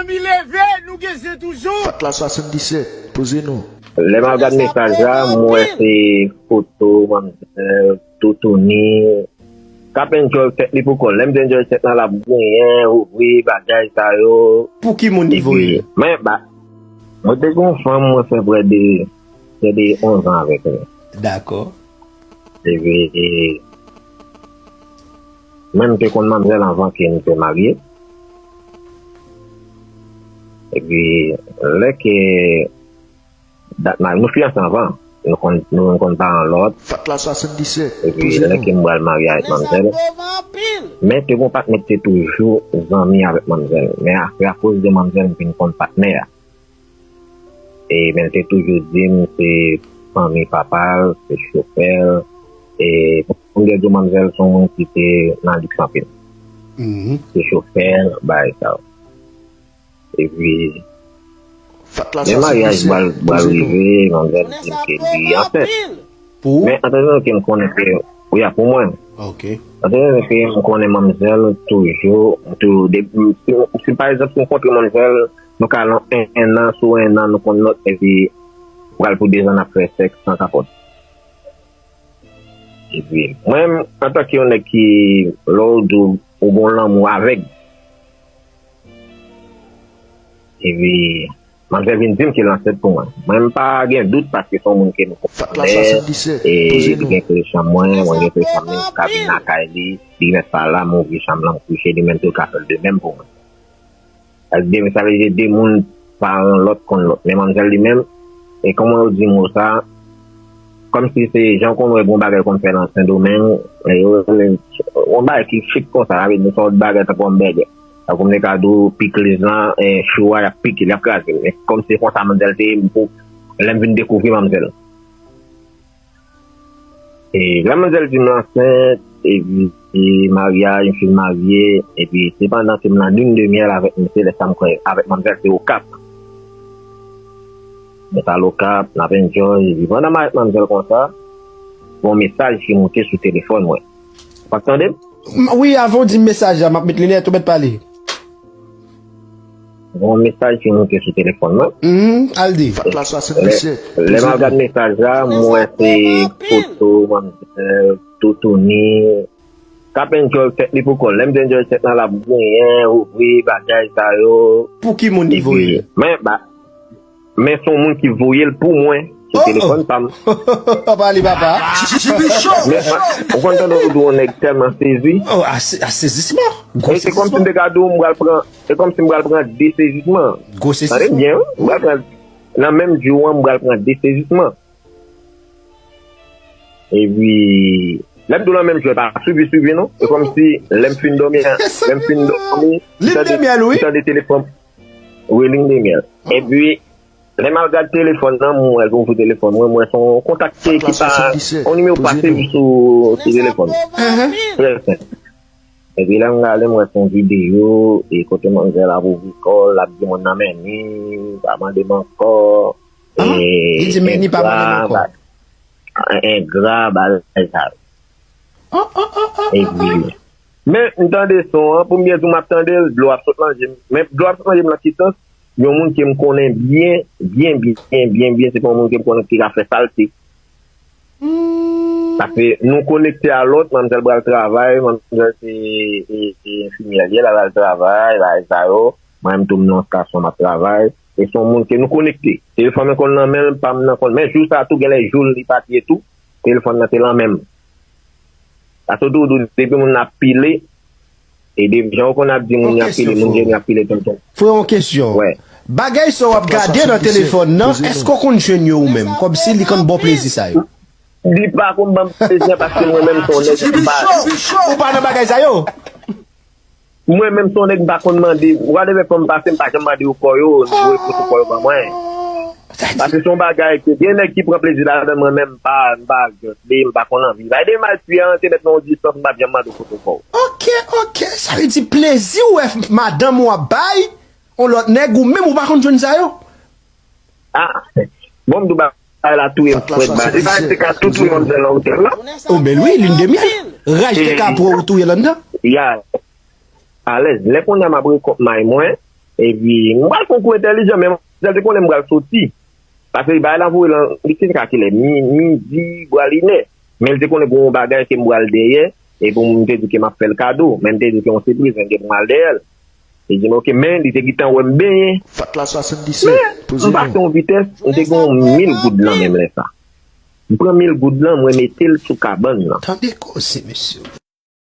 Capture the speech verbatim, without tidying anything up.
Pi leve, nou gen zen toujou. Fatla swasanndisèt, poze non. Lè m al gad mesaj la, m wè se foto manmzèl, toutouni, k ap enjoy tèt li pou kò l. Lè m di enjoy tèt la, l ap griyen, ouvri, bagay sa yo. Pou ki moun li voye l? Men, ba, mwen te gen yon fanm, mwen fè prè de, prè de onz an avèk li. Dakò. Epi, mwen m te konn manmzèl anvan ke m te marye. Epi, lè ke dat marye, nou fiyanse anvan, nou konn, nou konn pa yon lòt. Fatla swasanndisèt, Epi, lè ke m pral marye avèk manmzèl, men te gen yon patnè ki te toujou zanmi avèk manmzèl. Men apre, akoz de manmzèl, m vin konn patnè a. E, men l te toujou di m se fanmi papa l, se chofè l. E, pou m te di w, manmzèl se yon moun ki te nan liks anpil. Se chofè l, bagay sa yo. Epi, lè maryaj pral rive, manmzèl di m ke li ansent. Pou ou? Men antandan ke m konnen ke, wi, a pou mwen. Ok. Antandan ke m konnen manmzèl toujou, tou, depi, si, si pa egzanp, si m kontre manmzèl, nou ka nan en, en an, sou en an, nou konn lòt, epi pral pou de zan n ap fè sèks san kapòt. Epi, mwen, antanke yon nèg ki, lè w di w gen yon lanmou avèg, epi, manmzèl vin di m ke l ansent pou mwen. Mwen, m pa gen dout paske se yon moun ke m konnen, e li gen kle chanm mwen, mwen gen kle chanm li, m ka vin lakay li, li mèt pa la, m ouvri chanm lan, m kouche, li menm tou, l ka fè l de menm pou mwen. Sa vle di, sa vle di de moun pa yon lòt konn lòt. Men manmzèl li menm, e kòman yo di mo sa, kòmsi se jan w konn wè gen yon bagay konn fè nan Sendomeng, e yo rele yon bagay ki chik konsa, sa vle di se yon bagay tankou yon bègè. Tankou m te ka di w pikliz lan, e, chou a, y ap pike l, y ap kraze l. Men kòmsi se konsa manmzèl te ye, m pou, lè m vin dekouvri manmzèl. E, lè manmzèl di m l ansent, epi, e, maryaj, m fin marye, epi se pandan ke m nan lune de miel avèk misye, lè sa m kwè avèk manmzèl se Okap. Mwen t al Okap, n ap enjoy, epi pandan m avèk manmzèl konsa, gen yon mesaj ki moute sou telefòn mwen. W ap tande m? Wi, avan w di m mesaj la, m ap met linèt ou mèt pale. Gen yon mesaj ki moute sou telefòn mwen. Al di. Lè m al gad mesaj la, m wè se foto manmzèl toutouni k ap enjoy tèt li pou kò l. Lè m di enjoy tèt la, l ap griyen, ouvri, bagay sa yo. Pou ki moun li voye l? Men, ba, men se yon moun ki voye l pou mwen sou telefòn pa m. Pale papa. Men, ou konn tande yo di yon nèg tèlman sezi. Oh, a sezisman. Gwo sezisman. E se kòmsi m te ka di w m pral pran, se kòmsi m pral pran de sezisman. Gwo sezisman. Tande byen wi, m pral pran, nan menm jou an, m pral pran de sezisman. Epi, lè m di w nan menm jou an, e pa swivi swivi non. Se kòmsi lè m fin dòmi, lè m fin dòmi, m tande, m tande telefòn. Wi, lune de miel. Epi, lè m al gad telefòn nan, m wè l ouvri telefòn mwen, m wè se yon kontak ki pa, yon nimewo pa sezi sou, sou telefòn. Trè senp. Epi lè m gade, m wè se yon videyo, e kote manmzèl ap ouvri kò l, l ap di moun nan men ni, pa mande m ankò. E, li di men ni, pa mande m ankò. Engra, bagay sa yo. Epi, men m tande son an, pou m byen di w m ap tande l, dlo ap sot nan je m. Men dlo ap sot nan je m nan ki sans? Yon moun ke m konnen byen, byen, byen, byen, byen, se pa yon moun ke m konnen ki ka fè salte. Paske nou konekte a lòt, manmzèl pral travay, manmzèl se, e, e enfimyè li ye, l al travay, bagay sa yo. Mwen menm tou m nan stasyon m ap travay. E se yon moun ke nou konekte. Telefòn mwen konn nan men l, pa m nan konn. Men jou sa tou, genlè jou l li pati e tou, telefòn nan te nan men m. Paske w toujou di w, depi moun nan ap pile, e depi jan w konn ap di moun nan ap pile, moun jeni ap pile tonton. Frè, yon kesyon. Bagay sa w ap gade nan telefòn nan, èske w konn jwenn yo ou menm? Kòmsi li konn ba w plezi sa yo? Li pa konn ban m plezi an paske mwen menm se yon nèg m pa. Ou pa nan bagay sa yo? Mwen menm se yon nèg m pa konn mande. Whatever fò m pase, m pa janm mande yo kò yo, voye foto kò yo ban mwen. Paske se yon bagay ke gen nèg ki pran plezi ladan, mwen menm m pa, m pa just li, m pa konn anvi. Sa vle di m al fwi an, se mèt nan yon distans, m p ap janm mande w foto kò w. Ok, ok, sa vle di plezi ou wè madanm ou ap bay yon lòt nèg, ou menm ou pa konn jwenn sa yo? Ah, bon, m di w bagay la touye m frèt ba. E pa se ka tou touye manmzèl nan otèl la. Oh, bèl wi, lune de miel. Raj te ka pran w touye l anndan. Ya. Alèz. Lè kounye a m ap rekòt may mwen, Epi, m pral fè yon kou entèlijan, men m te konnen m pral soti. Paske li bay la voye lan, li te ka kilè, mi- midi, bwal inè. Men li te konnen gen yon bagay ke m pral dèyè, epi m te di ke m ap fè l kado, men m te di ke yon sipriz, men gen pou m al dèyè l. Li di m, "Ok," men li te gentan wè m benyen. Fat la swasanndisèt. Men, m pase yon vitès, m te gen yon mil goud lan menm lè sa. M pran mil goud lan, mwen mete l sou kabann lan. Tande koze, mesye.